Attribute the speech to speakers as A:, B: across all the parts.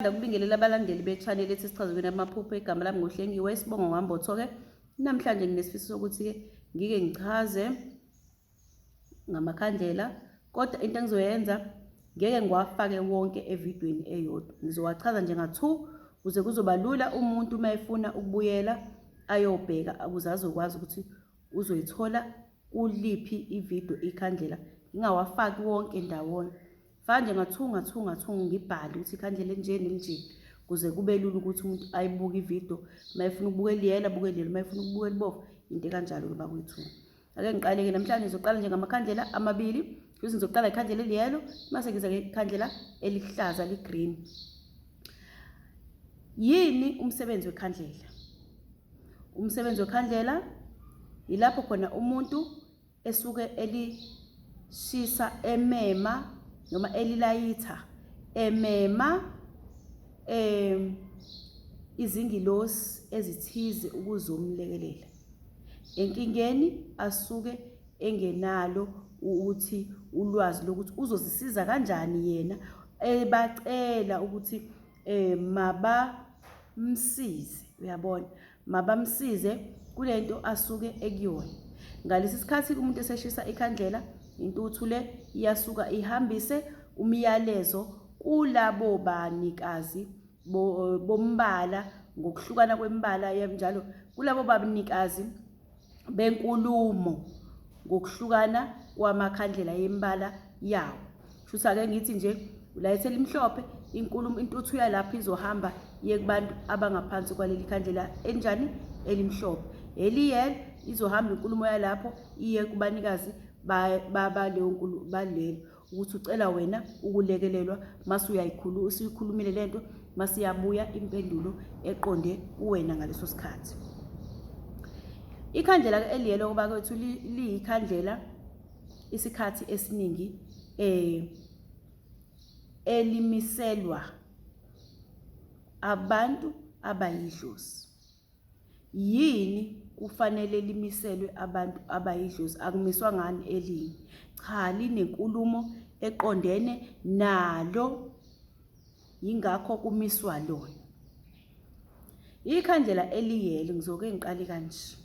A: Ngikubingelela abalandeli be-channel ethi Sichazweni Amaphupho. Igama lami nguHlengiwe, isibongo nguHambotho-ke. Namhlanje nginesifiso sokuthi-ke ngike ngichaze ngamakhandlela, kodwa into engizoyenza ngeke ngiwafake wonke evidweni eyodwa. Ngizowachaza nje nga-two kuze kuzoba lula umuntu uma efuna ukubuyela ayobheka ukuze azokwazi ukuthi uzoyithola kuliphi ividiyo ikhandlela. Ngingawafaki wonke ndawonye. Faka nje nga-two nga-two nga-two ngibhale ukuthi ikhandlela elinje nelinje kuze kube lula ukuthi umuntu ayibuke ividiyo. Uma efuna ukubuka eliyela abuke eliyela, uma efuna ukubuka elibovu, into ekanjalo-ke bakwethu. Ake ngiqale-ke namhlanje ngizoqala nje ngamakhandlela amabili. Futhi ngizoqala ikhandlela eliyelo, mase ngiza ngekhandlela elihlaza li-green. Yini umsebenzi wekhandlela? Umsebenzi wekhandlela yilapho khona umuntu esuke elishisa emema noma elilayitha emema eh izingilosi ezithize ukuzomlekelela enkingeni asuke engenalo ukuthi ulwazi lokuthi uzozisiza kanjani yena ebacela ukuthi eh mabamsize uyabona mabamsize kulento asuke ekuyona. Ngalesi sikhathi umuntu eseshisa ikhandlela, intuthu le iyasuka ihambise umyalezo kulabo banikazi bombala ngokuhlukana kwemibala njalo kulabo banikazi benkulumo ngokuhlukana kwamakhandlela yemibala yawo. Shuthi ake ngithi nje ulayithe elimhlophe inkulumo intuthu yalapho izohamba iye kubantu abangaphansi kwaleli khandlela enjani elimhlophe. Eliyelo izohamba inkulumo yalapho iye kubanikazi baleyo nkulumo balelo ukuthi ucela wena ukulekelelwa mase uyayikhuluma usuyikhulumile lento mase iyabuya impendulo eqonde kuwena ngaleso sikhathi. Ikhandlela eliyelo bakwethu liyikhandlela isikhathi esiningi eh elimiselwa abantu abayidlozi. Yini kufanele limiselwe abantu abayidlozi akumiswa ngani elinye? Cha linenkulumo eqondene nalo yingakho kumiswa lona. Ikhandlela eliyelo ngizoke ngiqale kanje.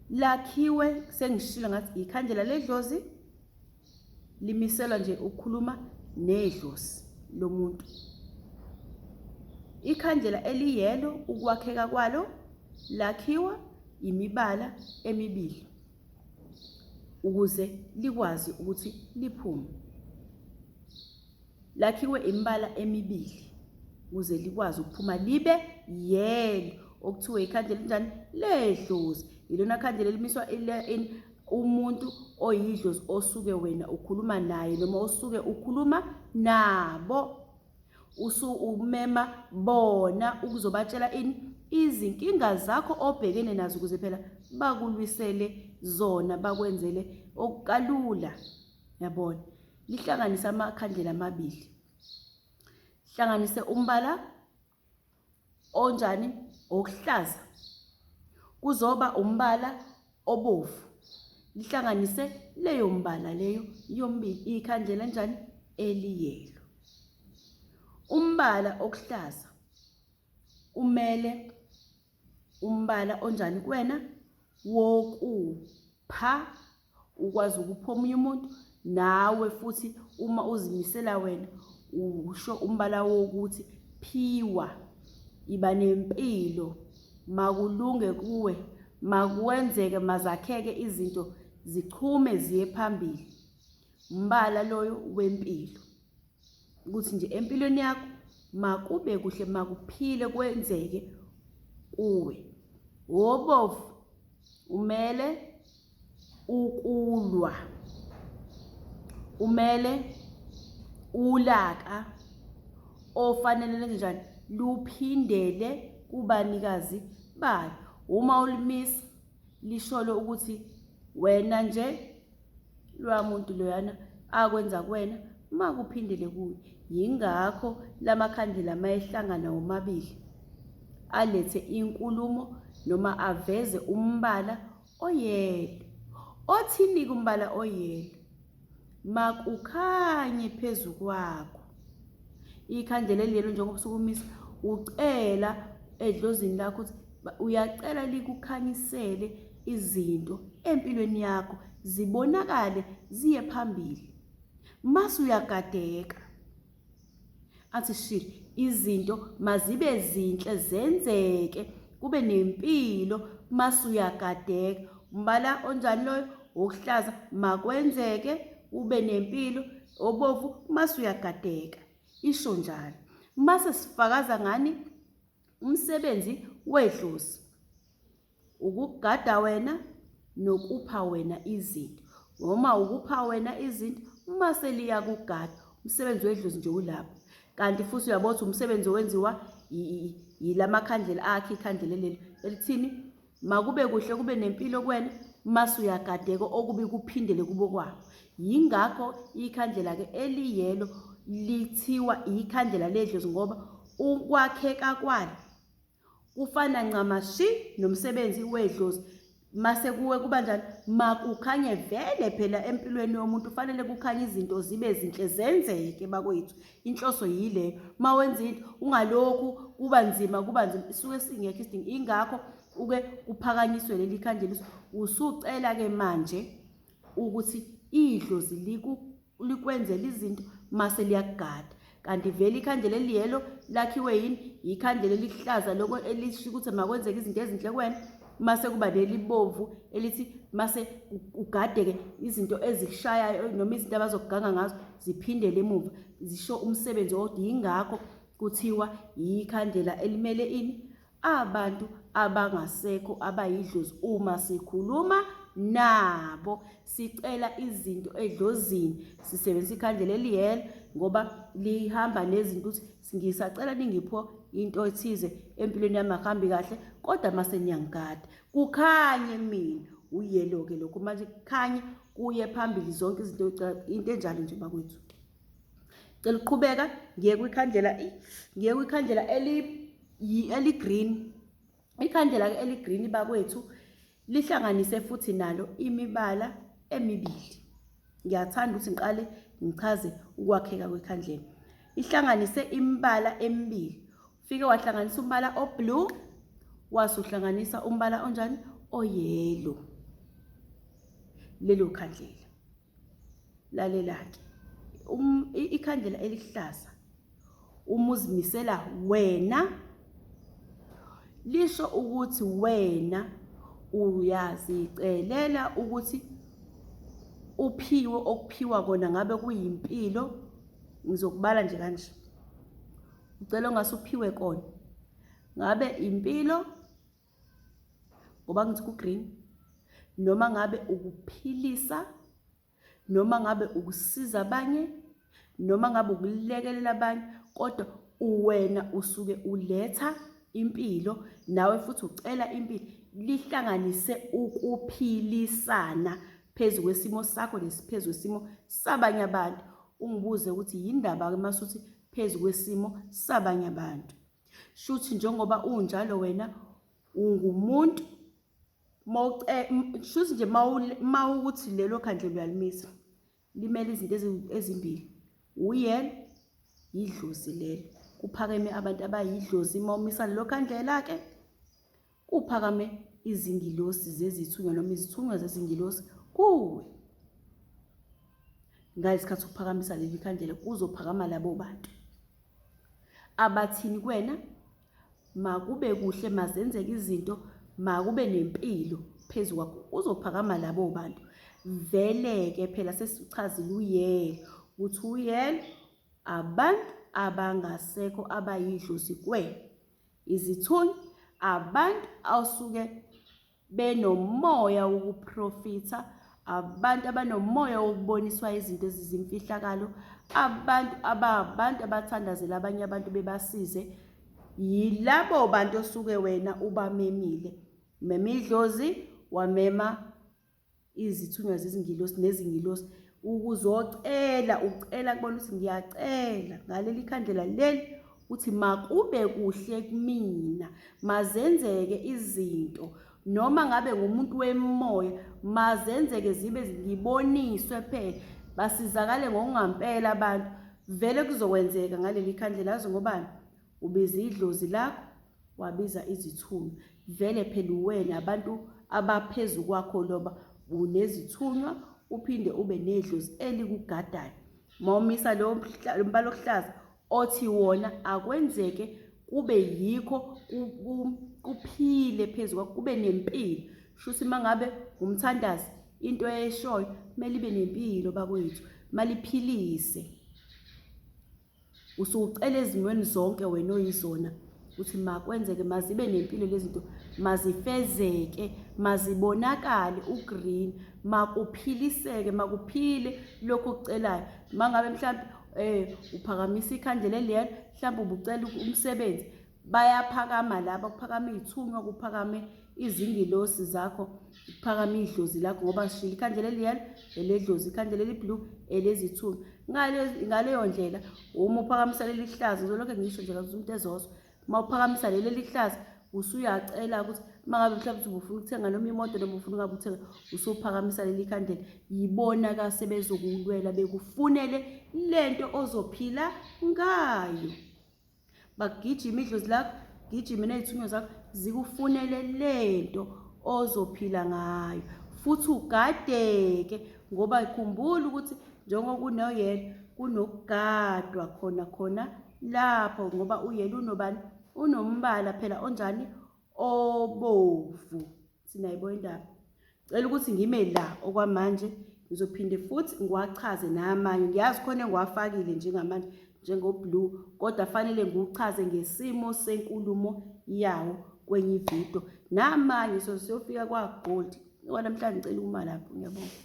A: Lakhiwe sengishilo ngathi ikhandlela ledlozi limiselwa nje ukukhuluma nedlozi lomuntu. Ikhandlela eliyelo ukwakheka kwalo lakhiwa imibala emibili ukuze likwazi ukuthi liphume. Lakhiwe imibala emibili ukuze likwazi ukuphuma libe yelo okuthiwa ikhandlela elinjani ledlozi. Ilona khandlela elimiswa umuntu oyidlozi osuke wena ukhuluma naye noma osuke ukhuluma nabo usu umema bona ukuzobatshela ini izinkinga zakho obhekene nazo ukuze phela bakulwisele zona bakwenzele okukalula yabona lihlanganise amakhandlela amabili hlanganise umbala onjani okuhlaza kuzoba umbala obovu lihlanganise leyo mbala leyo yombili ikhandlela njani eliyelo umbala okuhlaza umele umbala onjani kuwena wokupha ukwazi ukupha omunye umuntu nawe futhi uma uzimisela wena usho umbala wokuthi phiwa iba nempilo makulunge kuwe makwenzeke mazakheke izinto zichume ziye phambili umbala loyo wempilo ukuthi nje empilweni yakho makube kuhle makuphile kwenzeke kuwe wobovu umele ukulwa umele ulaka ofanele lenze njani luphindele kubanikazi balo uma ulimisa lisholo ukuthi wena nje loya muntu loyana akwenza kuwena makuphindele kuye yingakho lamakhandlela mayehlangana womabili alethe inkulumo noma aveze umbala oyelo othini-ke umbala oyelo makukhanye phezu kwakho. Ikhandlela eliyelo njengoba usuke umisa, ucela edlozini lakho ukuthi uyacela likukhanyisele izinto empilweni yakho zibonakale ziye phambili. Mase uyagadeka. Athi shi izinto mazibe zinhle zenzeke kube nempilo mase uyagadeka. Umbala onjani loyo? Wokuhlaza makwenzeke ube nempilo, obovu mase uyagadeka. Isho njalo. Mase sifakaza ngani? Umsebenzi wedlozi. Ukugada wena nokupha wena izinto. Noma ukupha wena izinto mase liyakugada. Umsebenzi wedlozi nje ulapho. Kanti futhi uyabona ukuthi umsebenzi owenziwa yilamakhandlela akhe ikhandlela leli elithini makube kuhle kube nempilo kuwena mase uyagadeka okubi kuphindele kubo kwabo. Yingakho ikhandlela-ke eliyelo lithiwa ikhandlela ledlozi ngoba ukwakheka kwalo Kufana ncamashi nomsebenzi wedlozi. Mase kuwe kuba njani? Makukhanye vele phela empilweni yomuntu fanele kukhanye izinto zibe zinhle zenzeke bakwethu. Inhloso yileyo. Mawenza into ungalokhu kuba nzima kuba nzima isuke singekho isidingo. Ingakho uke kuphakanyiswe leli khandlela usucela ke manje ukuthi idlozi liku likwenzela izinto mase liyakugada kanti vele ikhandlela eliyelo lakhiwe yini yikhandlela elihlaza lokho elisho ukuthi makwenzeke izinto ezinhle kuwena mase kuba nelibomvu elithi mase ugadeke izinto ezikushayayo noma izinto abazokuganga ngazo ziphindele emuva zisho umsebenzi owodwa yingakho kuthiwa yikhandlela elimele ini Abantu abangasekho abayidlozi uma sikhuluma nabo sicela izinto edlozini sisebenzisa ikhandlela eliyela ngoba lihamba nezinto ukuthi ngisacela ningipho into ethize empilweni yami akuhambi kahle kodwa mase niyangigada kukhanye mina uyelo-ke lokho manje kukhanye kuye phambili zonke izinto into enjalo nje bakwethu. Cela ukuqhubeka ngiye kwikhandlela ngiye kwikhandlela eli eli-green. Ikhandlela-ke eli-green bakwethu lihlanganise futhi nalo imibala emibili. Ngiyathanda ukuthi ngiqale ngichaze ukwakheka kwekhandlela. Ihlanganise imibala emibili. Fike wahlanganisa umbala o-blue wase uhlanganisa umbala onjani? Oyelo. Lelo khandlela. Lalela-ke, um, ikhandlela elihlaza uma uzimisela wena lisho ukuthi wena uyazicelela ukuthi uphiwe okuphiwa kona ngabe kuyimpilo ngizokubala nje kanje ucela ongase uphiwe kona ngabe impilo ngoba ngithi ku-green noma ngabe ukuphilisa noma ngabe ukusiza abanye noma ngabe ukulekelela abanye kodwa uwena usuke uletha impilo nawe futhi ucela impilo lihlanganise ukuphilisana phezu kwesimo sakho nesiphezu kwesimo sabanye abantu ungibuze ukuthi yindaba ke masuthi phezu kwesimo sabanye abantu Shuthi njengoba unjalo wena ungumuntu mawuce shuthi nje mawukuthi lelo khandlela uyalimisa limele izinto ezimbili uyena yidlozi lelo kuphakeme abantu abayidlozi mawumisa lelo khandlela ke kuphakame izingilosi zezithunywa noma izithunywa zezingilosi kuwe ngalesikhathi uphakamisa leli khandlela kuzophakama labo bantu Abathini kuwena? Makube kuhle, mazenzeke izinto, makube nempilo phezu kwakho. Uzophakama labo bantu. Vele-ke phela sesichazile uyele ukuthi uyele abantu abangasekho abayidlozi kuwena. Izithunywa abantu awusuke benomoya wokuprofitha, abantu abanomoya wokuboniswa izinto ezizimfihlakalo, abantu ababantu abathandazela abanye abantu bebasize, yilabo bantu osuke wena ubamemile. Mema idlozi, wamema izithunywa zezingilosi nezingilosi ukuzocela ucela kubona ukuthi ngiyacela ngaleli khandlela leli uthi makube kuhle kumina mazenzeke izinto noma ngabe ngumuntu wemoya mazenzeke zibe ngiboniswe phela basizakale ngokungampela abantu. Vele kuzokwenzeka ngaleli khandlela yazi ngobani? Ubiza idlozi lakho, wabiza izithunywa. Vele phela uwena abantu abaphezu kwakho loba unezithunywa uphinde ube nedlozi elikugadayo. Mawumisa lowo mbala okuhlaza othi wona akwenzeke kube yikho kuphile phezu kwakho kube nempilo. Shuthi mangabe umthandazi into eyishoyo kumele ibe nempilo bakwethu, maliphilise. Usucela ezimweni zonke wena oyizona ukuthi makwenzeke mazibe nempilo lezi zinto mazifezeke mazibonakale ugreen makuphiliseke makuphile lokho okucelayo mangabe mhlawumbe eh uphakamisa ikhandlela eliyena mhlawumbe ubucela umsebenzi bayaphakama laba kuphakama iy'thunywa kuphakame izingilosi zakho kuphakame idlozi lakho ngoba sishilo ikhandlela eliyelo eledlozi ikhandlela eliblue elezithunywa ngaleyo ndlela uma uphakamisa leli hlaza ngizolokhu ngisho nje kathi umuntu ezozwa uma uphakamisa leli elihlaza usuyacela ukuthi uma ngabe mhlawumbe ubufuna ukuthenga noma imoto noma ufuna ungabe uthenga usuphakamisa leli khandlela yibona ka sebezokulwela bekufunele lento ozophila ngayo Bagijima idlozi lakho, gijime ney'thunywa zakho zikufunele lento ozophila ngayo futhi ugadeke ngoba khumbula ukuthi njengoba kunoyena kunokugadwa khona khona lapho ngoba uyena unobani unombala phela onjani obovu sinayibona indaba cela ukuthi ngime la okwamanje ngizophinde futhi ngiwachaze namanye ngiyazi khona engiwafakile njengamanje njengoblue kodwa fanele ngiwuchaze ngesimo senkulumo yawo kwenye ividiyo namanye so siyofika kwa-gold owanamhlanje ngicela ukuma lapho ngiyabonga.